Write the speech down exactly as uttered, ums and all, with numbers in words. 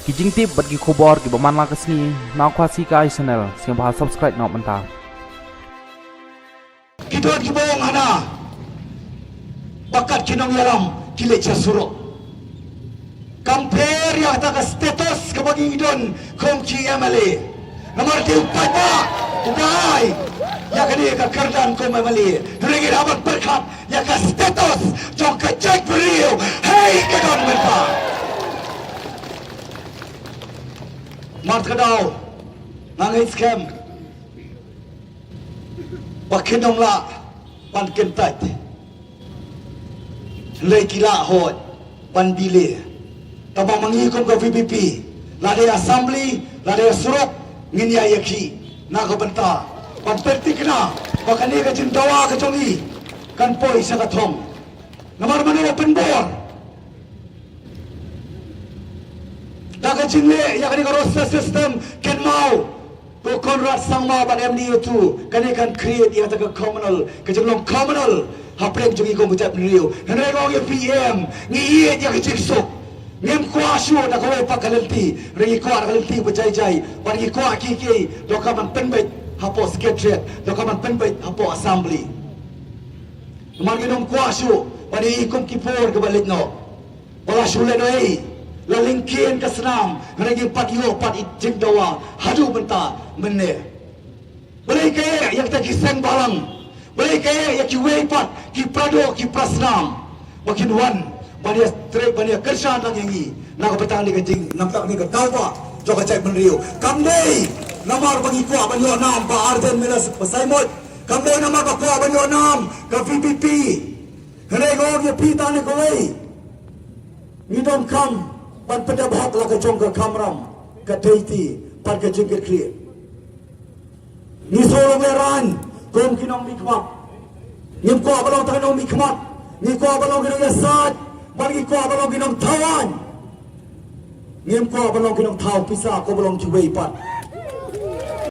Ki jingtip bad ki khubor kiba man la ka sngi na Khasi Kai Channel, sngewbha subscribe noh mynta. Ki don kiba ong hana ba kat ki nongïalam ki leit sha surok. Kam pher ïa kata ka status kaba ngi don kum ki M L A. Namar dei u paidbah uba ai ïa kane ka kyrdan kum M L A. Hynrei ngi hap ban pyrkhat ïa ka status jong ka jaitbynriew. Hei ka don mynta. Mar ka daw nga ngeit skhem ba kin ym lah ban kyntait. Hynrei ki lah hoi ban delay. Tangba ma ngi kum ka V P P, lada ïa assembly, lada ïa surok, ngin ïa ïakhih na ka bynta ban pynthikna ba kane ka jingdawa ka jong ngi kan poi sha ka thong. Namar mano ba pynbor da ka jingleh ïa kane ka roster system? Kynmaw, ko Conrad Sangma bad M D A two, kane kan create ïa kata ka communal, ka jinglong communal hapdeng jong ngi kum ka jaitbynriew. Hynrei nga ong ïa phi em, ngi ïeit ïa ka jingsuk. Ngim kwah shuh da kawei pat ka lynti, hynrei ngi kwah da ka lynti ba jai jai. Bad ngi kwah kiei kiei donkam ban pynbeit hapoh Secretariat, donkam ban pynbeit hapoh Assembly. Namar ngim kwah shuh ban ïohi kum ki por kiba leit noh ba la shu lehnohei, la lyngkien ka snam, hynrei ngim pat ïoh pat i jingdawa haduh mynta mynne. Balei ka eh ïa kita ki seng balang? Balei ka eh ïa kiwei pat ki pradoh ki prasnam ba kin wan ban ïa trei, ban ïa kyrshan lang ïa ngi na ka bynta kane ka jing, na ka bynta kane ka dawa jong ka jaitbynriew? Kam dei namar ba ngi kwah ban ïoh nam, Bah Ardent Miller Basaiawmoit. Kam dei namar ba kwah ban ïoh nam ka V P P. Hynrei nga ong ïa phi tang ne kawei, ngi donkam ban pyndep hok la ka jong ka kamram, ka deiti bad ka jingkitkhlieh. Ngi shu long lehraiñ kum ki nongmihkhmat. Ngim kwah ban long tang ki nongmihkhmat. Ngi kwah ban long ki nongïasaid bad ngi kwah ban long ki nongthaw aiñ. Ngim kwah ban long ki nongthaw pisa, kwah ban long kiwei pat.